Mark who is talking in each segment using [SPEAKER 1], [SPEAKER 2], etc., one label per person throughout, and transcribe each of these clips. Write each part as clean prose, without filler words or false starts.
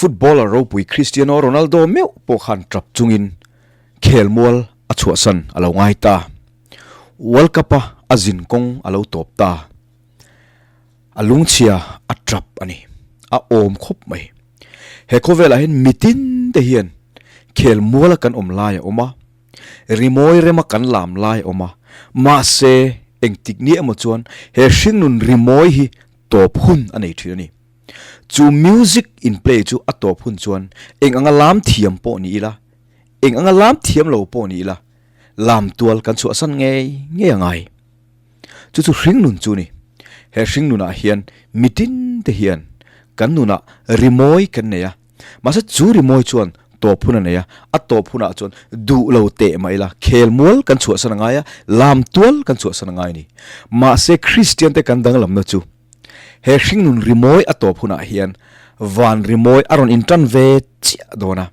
[SPEAKER 1] Footballer ropui Cristiano Ronaldo meuh pawh khan tap chungin khelmual a chhuahsan a lo ngai ta. World Cup-a a zin kawng a lo tawp ta. A lungchhia a tap a ni. A awm khawp mai. He khawvelah hian mitin te hian khelmuala kan awm lai a awm a, rimawi rema kan lam lai a awm a, mahse engtik ni emaw chuan he hringnun rimawi hi tawp hun a nei thin a ni. Chu music in play chu a tawp hun chuan eng anga lam thiam pawh ni ila, eng anga lam thiam lo pawh ni ila, lam tual kan chhuahsan ngei ngei a ngai. Chu chu hringnun chu ni. He hringnunah hian mitin te hian kan nunah rimawi kan nei a, mahse chu rimawi chuan tawp hun a nei a, a tawp hunah chuan duh lo teh mah ila khelmual kan chhuahsan a ngai a, lam tual kan chhuahsan a ngai a ni. Mahse Kristian te kan danglamna chu he hringnun rimawi a tawp hunah hian van rimawi a rawn intan ve chiah dawn a.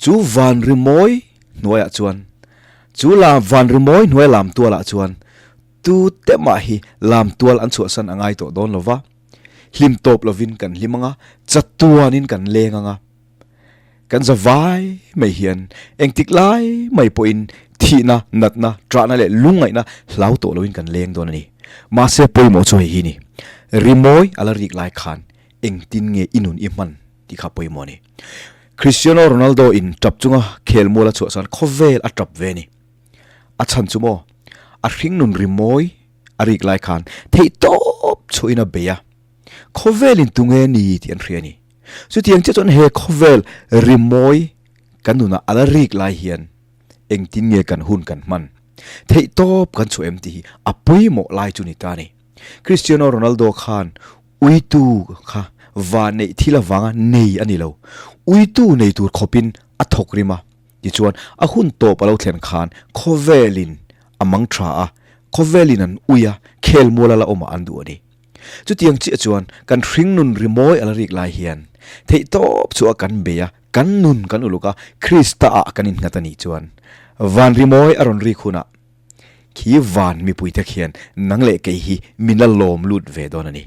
[SPEAKER 1] Chu van rimawi hnuaiah chuan, chu la van rimawi hnuai lam tualah chuan tu te mah hi lam tual an chhuahsan a ngai tawh dawn lo va, hlim tawp lovin kan hlim ang a, chatuanin kan leng ang a. Kan za vai mai hian engtik lai mai pawhin thihna, natna, ṭahna leh lungngaihna hlau tawh loin kan leng dawn a ni. Mahse pawimawh chu hei hi ni, rimawi a la rik lai khan engtin nge i nun i hman tih kha pawimawh a ni. Cristiano Ronaldo in tap chunga khelmual a chhuah chuan khawvel a tap ve a ni. A chhan chu maw? A hringnun rimawi a rik lai khan theihtawp chhuahin a bei a, khawvelin tunge ni tih an hria a ni. Chutiang chiah chuan he khawvel rimawi kan nunah a la rik lai hian engtin nge kan hun kan hman? Theihtawp kan chhuah em tih hi a pawimawh lai chu ni ta a ni. Cristiano Ronaldo khan Uitu kha va neih thil avanga nei a ni lo. Uitu nei tur khawpin a thawk rim a, tichuan a hun tawp a lo thlen khan khawvelin a mang tha a, khawvelin an ui a, khelmual a la awmah an duh a ni. Chutiang chiah chuan kan hringnun rimawi a la rik lai hian theihtawp chu a kan bei a, kan nun kan uluk a, Krista ah kan innghat a nih chuan van rimawi a rawn rik hunah khi van mipuite khian nang leh kei hi min la lawm lut ve dawn a ni.